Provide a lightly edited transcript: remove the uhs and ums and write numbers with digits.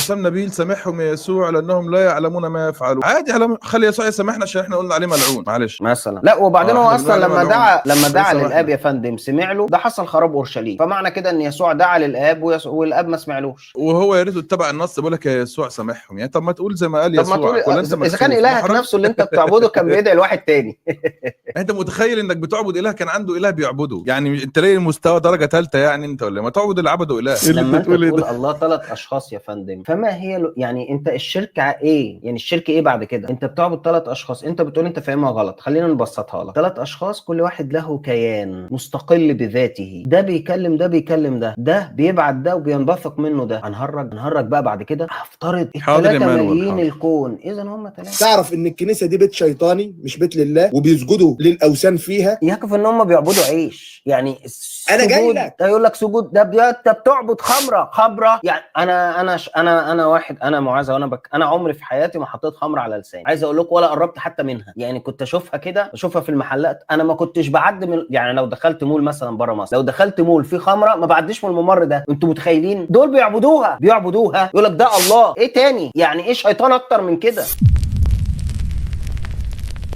حسام نبيل سامحهم يا يسوع لانهم لا يعلمون ما يفعلون. عادي، خلي يسوع يسامحنا عشان احنا قلنا عليه ملعون، معلش. مثلا لا، وبعدين هو احنا اصلا بنقول لما عليه دعا، ملعون. لما دعا يسامحنا. للاب يا فندم سمع له، ده حصل خراب اورشليم، فمعنى كده ان يسوع دعا للاب والاب ما سمعلوش. وهو يا ريته اتبع النص، بيقول لك يا يسوع سامحهم، يعني طب ما تقول زي ما قال طب ما يسوع. تقول ولا انت اذا كان مكسوف؟ الهك محرج؟ نفسه اللي انت بتعبده كان بيدعي لواحد تاني. انت متخيل انك بتعبد اله كان عنده اله بيعبده؟ يعني انت ليه المستوى درجه ثالثة يعني انت ولا ما تعبد اللي عبده اله؟ إيه اللي لما انت انت بتقول ايه تقول ده؟ الله ثلاث اشخاص يا فندم، فما هي يعني انت الشرك ايه؟ يعني الشرك ايه بعد كده؟ انت بتعبد ثلاث اشخاص، انت بتقول انت فاهمها غلط، خلينا نبسطها لك. ثلاث اشخاص كل واحد له كيان مستقل بذاته، ده بيكلم ده، بيكلم ده، ده بيبعت ده وبينبثق منه ده. هنهرج بقى بعد كده. هفترض حاضر يا الثلاثة مانويل، ماليين حاضر. الكون، اذا هم ثلاثة. تعرف ان الكنيسة دي بيت شيطاني مش بيت لله، وبيسجدوا للاوثان فيها. يكفي ان هم بيعبدوا عيش، يعني انا جاي سجود، لك. ده يقول لك سجود، ده انت بتعبد خمره، خمره. يعني انا انا ش- انا انا واحد، انا معاذ، وانا انا عمري في حياتي ما حطيت خمره على لساني، عايز اقول لكم ولا قربت حتى منها، يعني كنت اشوفها كده، اشوفها في المحلات، انا ما كنتش بعدي من، يعني لو دخلت مول مثلا بره مصر، لو دخلت مول فيه خمره ما بعديش من الممر ده. انتوا متخيلين دول بيعبدوها؟ بيعبدوها، يقول لك ده الله. ايه تاني؟ يعني ايه شيطان اكتر من كده؟